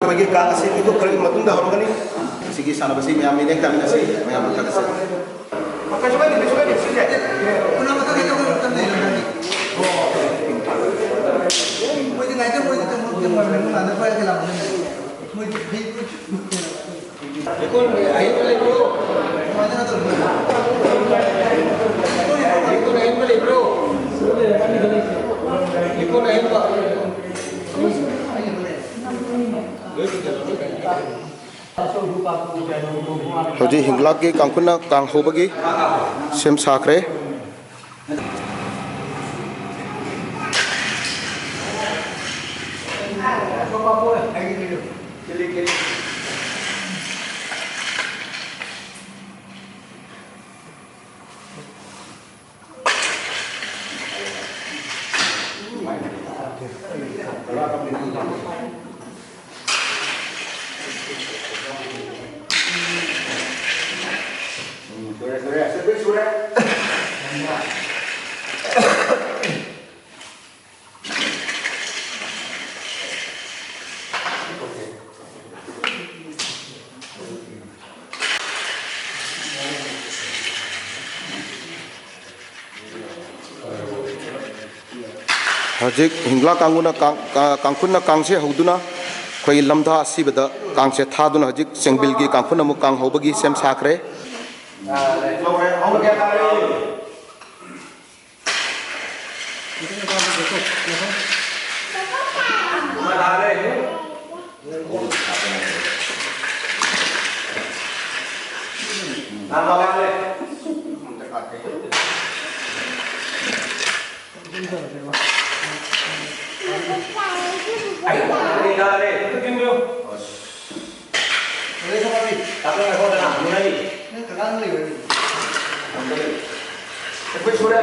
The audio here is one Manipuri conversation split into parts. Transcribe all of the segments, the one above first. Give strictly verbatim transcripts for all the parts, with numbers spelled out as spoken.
ꯑꯩꯈꯣꯏꯒꯤ ꯀꯥꯡ ꯑꯁꯤ ꯊꯤꯗꯣꯛꯈ꯭ꯔꯕ ꯃꯇꯨꯡꯗ ꯍꯧꯔꯝꯒꯅꯤ꯫ ꯁꯤꯒꯤ ꯁꯥꯟꯅꯕꯁꯤ ꯃꯌꯥꯝ ꯃꯤꯠꯌꯦꯡ ꯇꯥꯃꯤꯟꯅꯁꯤ, ꯃꯌꯥꯝ ꯊꯥꯒꯠꯆꯔꯤ꯫ ꯍꯧꯖꯤꯛ ꯍꯤꯡꯒ꯭ꯂꯥꯛꯀꯤ ꯀꯥꯡꯈꯨꯅ ꯀꯥꯡ ꯍꯧꯕꯒꯤ ꯁꯦꯝ ꯁꯥꯈ꯭ꯔꯦ꯫ ꯍꯧꯖꯤꯛ ꯍꯤꯡꯒ꯭ꯂꯥ ꯀꯥꯡꯕꯨꯅ ꯀꯥꯡ-, ꯀꯥ-, ꯀꯥꯡꯈꯨꯅ ꯀꯥꯡꯁꯦ ꯍꯧꯗꯨꯅ ꯑꯩꯈꯣꯏꯒꯤ ꯂꯝꯊꯥ ꯑꯁꯤꯕꯗ ꯀꯥꯡꯁꯦ ꯊꯥꯗꯨꯅ ꯍꯧꯖꯤꯛ ꯆꯦꯡꯕꯤꯜꯒꯤ ꯀꯥꯡꯈꯨꯅ ꯑꯃꯨꯛ ꯀꯥꯡ ꯍꯧꯕꯒꯤ ꯁꯦꯝ ꯁꯥꯈ꯭ꯔꯦ꯫ ꯑꯩꯈꯣꯏ ꯁꯨꯔꯦ꯫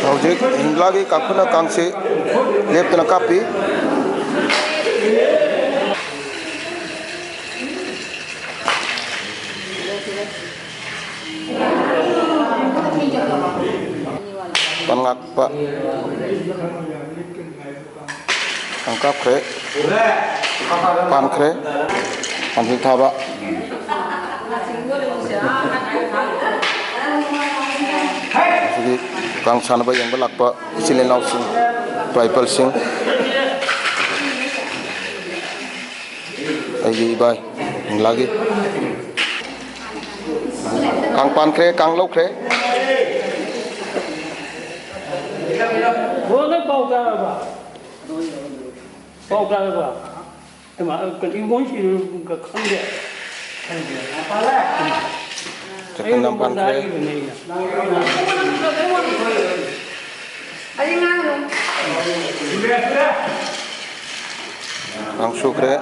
ꯍꯧꯖꯤꯛ ꯍꯤꯡꯒ꯭ꯂꯥꯒꯤ ꯀꯥꯡꯐꯨꯅ ꯀꯥꯡꯁꯤ ꯂꯦꯞꯇꯅ ꯀꯥꯞꯄꯤ꯫ ꯄꯟ ꯉꯥꯛꯄ꯫ ꯀꯥꯡ ꯀꯥꯞꯈ꯭ꯔꯦ꯫ ꯄꯥꯟꯈ꯭ꯔꯦ꯫ ꯄꯥꯟꯖꯤꯜ ꯊꯥꯕ꯫ ꯑꯁꯤꯒꯤ ꯀꯥꯡ ꯁꯥꯟꯅꯕ ꯌꯦꯡꯕ ꯂꯥꯛꯄ ꯏꯆꯤꯜ ꯏꯅꯥꯎꯁꯤꯡ, ꯇ꯭ꯔꯥꯏꯕꯦꯜꯁꯤꯡ, ꯑꯩꯒꯤ ꯏꯕꯥꯏ ꯍꯤꯡꯂꯥꯒꯤ ꯀꯥꯡ ꯄꯥꯟꯈ꯭ꯔꯦ, ꯀꯥꯡ ꯂꯧꯈ꯭ꯔꯦ꯫ ꯕꯣꯜꯗ ꯄꯥꯎ ꯇꯥꯔꯕ? ꯄꯥꯎ ꯇꯥꯔꯕ? ꯍꯩꯃꯥ, ꯀꯩꯅꯣ, ꯏꯕꯣꯟꯁꯤꯁꯨ ꯈꯪꯗꯦ꯫ ꯆꯠꯈꯟ ꯌꯥꯝ ꯄꯥꯟꯈ꯭ꯔꯦ꯫ ꯀꯥꯡ ꯁꯨꯈ꯭ꯔꯦ꯫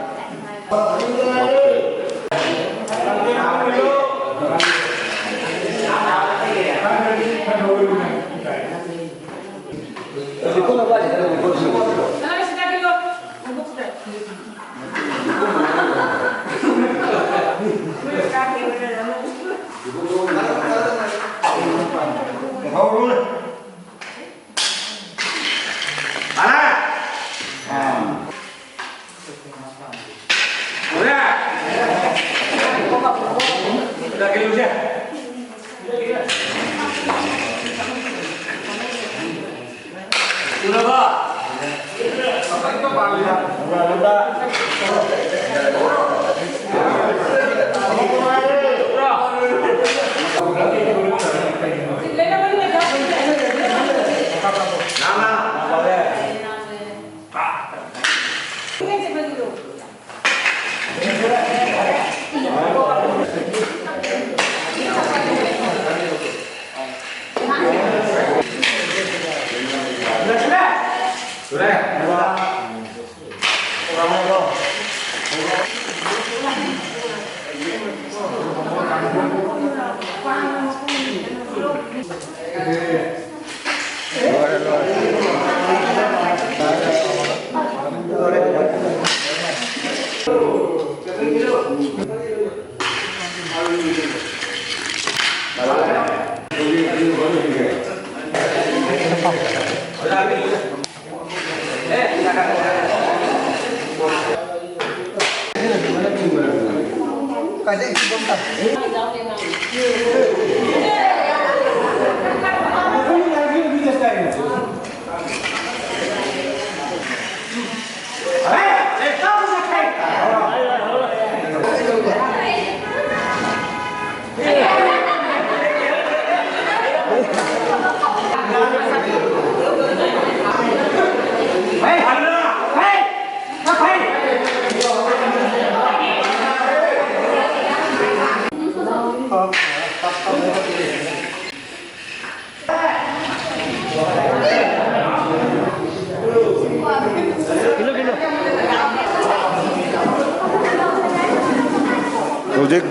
ꯍꯧꯖꯤꯛ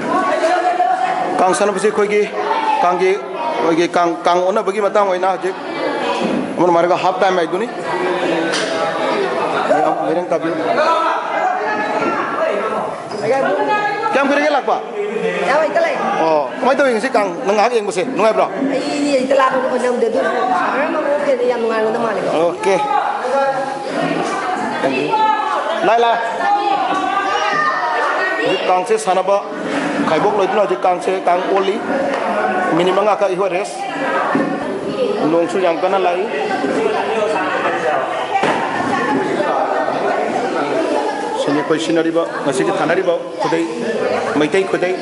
ꯀꯥꯡ ꯁꯥꯟꯅꯕꯁꯤ ꯑꯩꯈꯣꯏꯒꯤ ꯀꯥꯡꯒꯤ, ꯑꯩꯈꯣꯏꯒꯤ ꯀꯥꯡ, ꯀꯥꯡ ꯑꯣꯟꯅꯕꯒꯤ ꯃꯇꯥꯡ ꯑꯣꯏꯅ ꯍꯧꯖꯤꯛ ꯑꯃꯅ ꯍꯥꯏꯔꯒ half time ꯍꯥꯏꯗꯨꯅꯤ꯫ ꯃꯌꯥꯝ ꯂꯩꯔꯪ ꯇꯥꯕꯤꯌꯨ꯫ ꯀꯌꯥꯝ ꯀꯨꯏꯔꯒꯦ ꯂꯥꯛꯄ? ꯌꯥꯝ ꯍꯦꯛꯇ ꯂꯥꯛꯑꯦ꯫ ꯑꯣ, ꯀꯃꯥꯏꯅ ꯇꯧꯋꯤ ꯉꯁꯤ ꯀꯥꯡ ꯅꯪ ꯉꯥꯏꯍꯥꯛ ꯌꯦꯡꯕꯁꯦ ꯅꯨꯡꯉꯥꯏꯕ꯭ꯔꯣ? ꯑꯩ ꯍꯦꯛꯇ ꯂꯥꯛꯄ ꯉꯝꯗꯦ, ꯑꯗꯨ ꯃꯔꯝ ꯑꯃ ꯑꯣꯏꯔꯗꯤ ꯌꯥꯝ ꯅꯨꯡꯉꯥꯏꯔꯝꯒꯗꯕ ꯃꯥꯜꯂꯦꯀꯣ꯫ ꯑꯣꯀꯦ꯫ ꯂꯥꯏ, ꯂꯥꯏ꯫ ꯍꯧꯖꯤꯛ ꯀꯥꯡꯁꯦ ꯁꯥꯟꯅꯕ ꯈꯥꯏꯕꯣꯛ ꯂꯣꯏꯗꯨꯅ ꯍꯧꯖꯤꯛ ꯀꯥꯡꯁꯦ ꯀꯥꯡ ꯑꯣꯜꯂꯤ꯫ ꯃꯤꯅꯤꯠ ꯃꯉꯥ ꯈꯛ ꯑꯩꯈꯣꯏ ꯔꯦꯁ꯫ ꯅꯣꯡꯁꯨ ꯌꯥꯝ ꯀꯟꯅ ꯂꯥꯛꯏ꯫ ꯁꯤꯅꯤ ꯑꯩꯈꯣꯏ ꯁꯤꯟꯅꯔꯤꯕ, ꯉꯁꯤꯒꯤ ꯊꯥꯅꯔꯤꯕ ꯈꯨꯗꯩ, ꯃꯩꯇꯩ ꯈꯨꯗꯩ꯫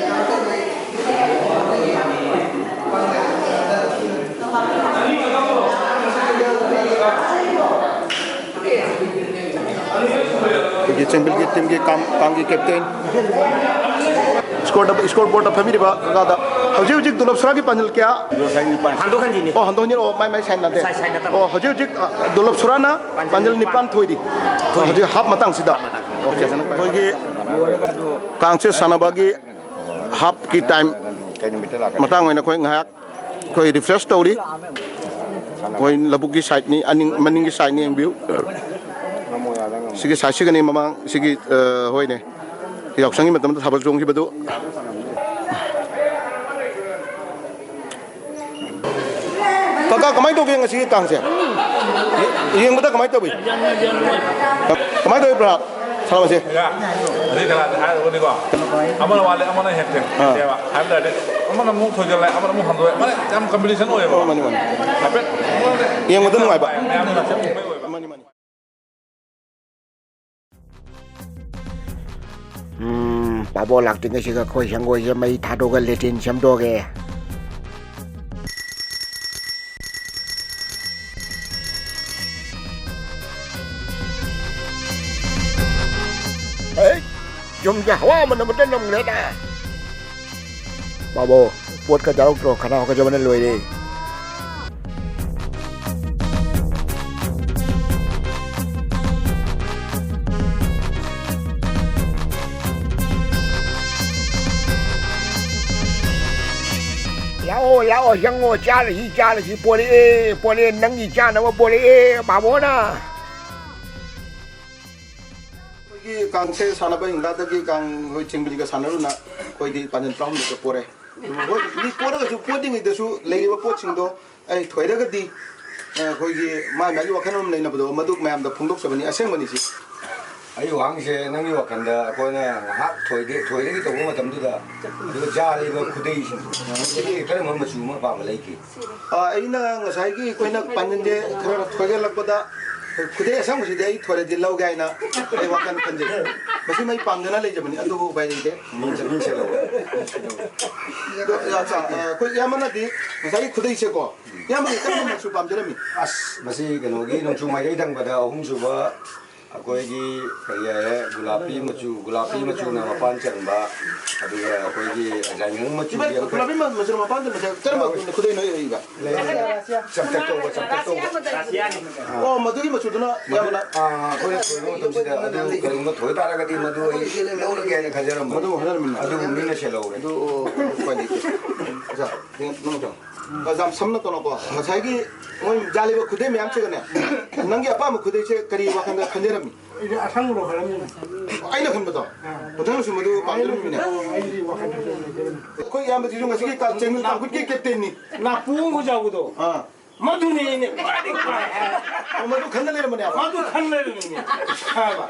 ꯑꯩꯈꯣꯏꯒꯤ ꯆꯦꯡꯕꯤꯜꯒꯤ ꯇꯤꯝꯒꯤ ꯀꯥꯡ-, ꯀꯥꯡꯒꯤ ꯀꯦꯞꯇꯦꯟ꯫ ꯁ꯭ꯀꯣꯔꯗ, ꯁ꯭ꯀꯣꯔ ꯕꯣꯔꯗꯇ ꯐꯝꯕꯤꯔꯤꯕ ꯀꯀꯥꯗ ꯍꯧꯖꯤꯛ ꯍꯧꯖꯤꯛ ꯗꯨꯂꯞ ꯁꯨꯔꯥꯒꯤ ꯄꯥꯟꯖꯜ ꯀꯌꯥ? ꯍꯟꯗꯣꯛ ꯍꯟꯖꯤꯟꯅꯤ꯫ ꯑꯣ, ꯍꯟꯗꯣꯛ ꯍꯟꯖꯤꯟ꯫ ꯑꯣ, ꯃꯥꯏ ꯃꯥꯏ ꯁꯥꯏꯟ ꯅꯠꯇꯦ꯫ ꯁꯥꯏ-, ꯁꯥꯏꯟ ꯅꯠꯇꯕ꯫ ꯑꯣ, ꯍꯧꯖꯤꯛ ꯍꯧꯖꯤꯛ, ꯑ, ꯗꯨꯂꯞ ꯁꯨꯔꯥꯅ ꯄꯥꯟꯖꯜ ꯄꯥꯟꯖꯜ ꯅꯤꯄꯥꯟ ꯊꯣꯏꯔꯤ꯫ ꯊꯣꯏꯔꯤ꯫ ꯍꯧꯖꯤꯛ ꯍꯥꯞ ꯃꯇꯥꯡꯁꯤꯗ꯫ ꯑꯣꯀꯦ꯫ ꯑꯩꯈꯣꯏꯒꯤ ꯀꯥꯡꯁꯦ ꯁꯥꯟꯅꯕꯒꯤ ꯍꯥꯞꯀꯤ ꯇꯥꯏꯝ ꯃꯇꯥꯡ ꯑꯣꯏꯅ ꯑꯩꯈꯣꯏ ꯉꯥꯏꯍꯥꯛ ꯑꯩꯈꯣꯏ ꯔꯤꯐ꯭ꯔꯦꯁ ꯇꯧꯔꯤ꯫ ꯑꯩꯈꯣꯏ ꯂꯧꯕꯨꯛꯀꯤ ꯁꯥꯏꯠꯅꯤ, ꯑꯅꯤꯡ-, ꯃꯅꯤꯡꯒꯤ ꯁꯥꯏꯠꯅꯤ, ꯌꯦꯡꯕꯤꯌꯨ꯫ ꯁꯤꯒꯤ ꯁꯥꯏꯠꯁꯤꯒꯅꯤ ꯃꯃꯥꯡ ꯁꯤꯒꯤ, ꯑ, ꯍꯣꯏꯅꯦ, ꯌꯥꯎꯁꯪꯒꯤ ꯃꯇꯝꯗ ꯊꯥꯕꯜ ꯆꯣꯡꯈꯤꯕꯗꯨ꯫ ꯀꯀꯥ, ꯀꯃꯥꯏꯅ ꯇꯧꯒꯦ ꯉꯁꯤꯒꯤ ꯀꯥꯡꯁꯦ? ꯌꯦꯡꯕꯗ ꯀꯃꯥꯏꯅ ꯇꯧꯏ? ꯀꯃꯥꯏꯅ ꯇꯧꯏ, ꯕ꯭ꯔꯥ? ꯁꯥꯟꯅꯕꯁꯦ? ꯑꯣꯖꯥ, ꯑꯁꯤ ꯀꯅꯥꯗ ꯍꯥꯏꯔꯨꯔꯅꯤꯀꯣ? ꯑꯃꯅ ꯋꯥꯠꯂꯦ, ꯑꯃꯅ ꯍꯦꯟꯇꯦ꯫ ꯑꯥ꯫ ꯍꯥꯏꯕ ꯇꯥꯔꯗꯤ, ꯑꯃꯅ ꯑꯃꯨꯛ ꯊꯣꯏꯖꯤꯜꯂꯦ, ꯑꯃꯅ ꯑꯃꯨꯛ ꯍꯟꯗꯣꯛꯑꯦ, ꯃꯥꯅ ꯌꯥꯝ ꯀꯝꯄꯤꯇꯤꯁꯟ ꯑꯣꯏꯌꯦꯕ꯫ ꯑꯣ, ꯃꯥꯅꯤ, ꯃꯥꯅꯤ꯫ ꯍꯥꯏꯐꯦꯠ ꯌꯦꯡꯕꯗ ꯅꯨꯡꯉꯥꯏꯕ꯫ ꯃꯌꯥꯝꯅ ꯃꯨꯟꯕꯩ ꯑꯣꯏꯕ꯫ ꯃꯥꯅꯤ, ꯃꯥꯅꯤ꯫ ꯎꯝ, ꯄꯥꯕꯣ ꯂꯥꯛꯇ꯭ꯔꯤꯉꯩꯁꯤꯒ ꯑꯩꯈꯣꯏ ꯁꯪꯒꯣꯏꯁꯦ ꯃꯩ ꯊꯥꯗꯣꯛꯑꯒ ꯂꯦꯇ꯭ꯔꯤꯟ ꯁꯦꯝꯗꯣꯛꯑꯒꯦ꯫ ꯑꯩ ꯌꯨꯝꯁꯦ ꯍꯋꯥ ꯃꯅꯝ ꯑꯃꯇ ꯅꯝꯈ꯭ꯔꯦꯗ꯫ ꯄꯥꯕꯣ, ꯄꯣꯠꯀ ꯆꯥꯔꯛꯇ꯭ꯔꯣ? ꯈꯅꯥꯎ ꯍꯥꯒꯠꯆꯕꯅ ꯂꯣꯏꯔꯦ꯫ ꯂꯥꯛꯑꯣ, ꯂꯥꯛꯑꯣ, ꯆꯪꯉꯣ, ꯆꯥꯔꯁꯤ, ꯆꯥꯔꯁꯤ, ꯄꯣꯔꯛꯑꯦ, ꯄꯣꯔꯛꯑꯦ, ꯅꯪꯒꯤ ꯆꯥꯅꯕ ꯄꯣꯔꯛꯑꯦ, ꯕꯥꯕꯣꯅ꯫ ꯑꯩꯈꯣꯏꯒꯤ ꯀꯥꯡꯁꯦ ꯁꯥꯟꯅꯕ ꯍꯤꯡꯒꯥꯗꯒꯤ ꯀꯥꯡ ꯍꯣꯏ ꯆꯤꯡꯕꯤꯒ ꯁꯥꯟꯅꯔꯨꯅ ꯑꯩꯈꯣꯏꯗꯤ ꯄꯥꯟꯖꯟ ꯇꯔꯥꯍꯨꯝꯗꯣꯏꯗ ꯄꯣꯔꯦ꯫ ꯍꯣꯏ, ꯃꯤ ꯄꯣꯔꯒꯁꯨ ꯄꯣꯗ꯭ꯔꯤꯉꯩꯗꯁꯨ ꯂꯩꯔꯤꯕ ꯄꯣꯠꯁꯤꯡꯗꯣ ꯑꯩ ꯊꯣꯏꯔꯒꯗꯤ, ꯑ, ꯑꯩꯈꯣꯏꯒꯤ ꯃꯥꯏ ꯃꯥꯒꯤ ꯋꯥꯈꯜꯂꯣꯟ ꯂꯩꯅꯕꯗꯣ ꯃꯗꯨ ꯃꯌꯥꯝꯗ ꯐꯣꯡꯗꯣꯛꯆꯕꯅꯤ, ꯑꯁꯦꯡꯕꯅꯤ ꯁꯤ꯫ ꯑꯩ ꯋꯥꯍꯪꯁꯦ, ꯅꯪꯒꯤ ꯋꯥꯈꯜꯗ ꯑꯩꯈꯣꯏꯅ ꯉꯥꯏꯍꯥꯛ ꯊꯣꯏꯗꯦ-, ꯊꯣꯏꯗꯒꯤ ꯇꯧꯕ ꯃꯇꯝꯗꯨꯗ, ꯑꯗꯨꯒ ꯖꯥ ꯂꯩꯕ ꯈꯨꯗꯩꯁꯤꯡꯗꯣ, ꯁꯤꯒꯤ ꯀꯔꯝꯕ ꯃꯆꯨ ꯑꯃ ꯑꯄꯥꯝꯕ ꯂꯩꯒꯦ? ꯑ, ꯑꯩꯅ ꯉꯁꯥꯏꯒꯤ ꯑꯩꯈꯣꯏꯅ ꯄꯥꯟꯖꯟꯁꯦ ꯈꯔ ꯊꯣꯏꯒꯠꯂꯛꯄꯗ, ꯈꯨꯗꯩ ꯑꯁꯪꯕꯁꯤꯗꯤ ꯑꯩ ꯊꯣꯏꯔꯗꯤ ꯂꯧꯒꯦ ꯍꯥꯏꯅ ꯑꯩ ꯋꯥꯈꯜ ꯈꯟꯖꯩ꯫ ꯃꯁꯤ ꯑꯩ ꯄꯥꯝꯗꯅ ꯂꯩꯖꯕꯅꯤ, ꯑꯗꯨꯕꯨ ꯎꯄꯥꯏ ꯂꯩꯇꯦ꯫ ꯃꯤꯡꯁꯦ, ꯃꯤꯡꯁꯦ ꯂꯧꯕ꯫ ꯑꯗꯣ, ꯑ, ꯑ, ꯑꯩꯈꯣꯏ ꯏꯌꯥꯝꯕꯅꯗꯤ ꯉꯁꯥꯏꯒꯤ ꯈꯨꯗꯩꯁꯦꯀꯣ, ꯏꯌꯥꯝꯕꯒꯤ ꯀꯔꯝꯕ ꯃꯆꯨ ꯄꯥꯝꯖꯔꯝꯃꯤ? ꯑꯁ, ꯃꯁꯤ ꯀꯩꯅꯣꯒꯤ ꯅꯣꯡꯆꯨ ꯃꯥꯏꯀꯩ ꯊꯪꯕꯗ ꯑꯍꯨꯝꯁꯨꯕ ꯑꯩꯈꯣꯏꯒꯤ ꯀꯔꯤ ꯍꯥꯏꯔꯦ, ꯒꯨꯂꯥꯄꯤ ꯃꯆꯨ, ꯒꯨꯂꯥꯄꯤ ꯃꯆꯨꯅ ꯃꯄꯥꯟ ꯆꯟꯕ, ꯑꯗꯨꯒ ꯑꯩꯈꯣꯏꯒꯤ ꯌꯥꯏꯉꯪ ꯃꯆꯨꯒꯤ ꯏꯕꯥ, ꯑꯃꯈꯛ ꯒꯨꯂꯥꯄꯤ ꯃꯆꯨ ꯃꯄꯥꯟ ꯆꯟꯕꯁꯦ ꯀꯔꯝꯕ ꯈꯨꯗꯩꯅꯣ ꯏꯕ? ꯂꯩ, ꯆꯝꯇꯛ ꯇꯧꯕ, ꯆꯝꯇꯛ ꯇꯧꯕ꯫ ꯑꯣ, ꯃꯗꯨꯒꯤ ꯃꯆꯨꯗꯨꯅ ꯃꯗꯨ, ꯌꯥꯝꯅ ꯑꯥ, ꯑꯩꯈꯣꯏꯅ ꯊꯣꯏꯕ ꯃꯇꯝꯁꯤꯗ ꯑꯗꯨ ꯀꯔꯤꯒꯨꯝꯕ ꯊꯣꯏ ꯇꯥꯔꯒꯗꯤ ꯃꯗꯨ ꯑꯩ ꯂꯧꯔꯒꯦ ꯍꯥꯏꯅ ꯈꯟꯖꯔꯝꯕꯅꯤ꯫ ꯃꯗꯨ ꯍꯣꯠꯅꯔꯝꯃꯤꯅ꯫ ꯑꯗꯨꯕꯨ ꯃꯤꯅ ꯁꯦꯜꯍꯧꯔꯦ꯫ ꯑꯗꯨ, ꯑꯣ, ꯎꯄꯥꯏ ꯂꯩꯇꯦ꯫ ꯑꯣꯖꯥ, ꯅꯪ ꯇꯧ꯫ ꯑ, ꯌꯥꯝ ꯁꯝꯅ ꯀꯩꯅꯣꯀꯣ, ꯉꯁꯥꯏꯒꯤ ꯃꯣꯏ ꯖꯥ ꯂꯩꯕ ꯈꯨꯗꯩ ꯃꯌꯥꯝꯁꯤꯒꯅꯦ, ꯅꯪꯒꯤ ꯑꯄꯥꯝꯕ ꯈꯨꯗꯩꯁꯦ ꯀꯔꯤ ꯋꯥꯈꯜꯗ ꯈꯟꯖꯔꯝꯃꯤ? ꯑꯩꯗꯤ ꯑꯁꯪꯕꯗꯣ ꯈꯜꯂꯝꯃꯤꯅꯦ꯫ ꯑꯩꯅ ꯈꯟꯕꯗꯣ? ꯑꯥ꯫ ꯃꯊꯪꯁꯨ ꯃꯗꯨ ꯄꯥꯝꯖꯔꯝꯃꯤꯅꯦ꯫ ꯑꯩꯗꯤ ꯋꯥꯈꯜ ꯈꯟꯖꯔꯝꯃꯤꯅꯦ꯫ ꯑꯩꯈꯣꯏ ꯏꯌꯥꯝꯕꯁꯤꯁꯨ ꯉꯁꯤꯒꯤ ꯀ-, ꯆꯦꯡꯅꯨ ꯇꯥꯡꯈꯨꯠꯀꯤ ꯀꯦꯞꯇꯦꯟꯅꯤ꯫ ꯅꯥꯄꯨ ꯑꯃ ꯌꯥꯎꯕꯗꯣ꯫ ꯑꯥ꯫ ꯃꯗꯨꯅꯤ ꯑꯩꯅ ꯈ꯭ꯋꯥꯏꯗꯒꯤ ꯄꯥꯝꯕ꯫ ꯑꯣ, ꯃꯗꯨ ꯈꯟꯅ ꯂꯩꯔꯝꯕꯅꯦꯕ? ꯃꯗꯨ ꯈꯟꯅ ꯂꯩꯔꯝꯃꯤꯅꯦ꯫ ꯈꯪꯉꯕ?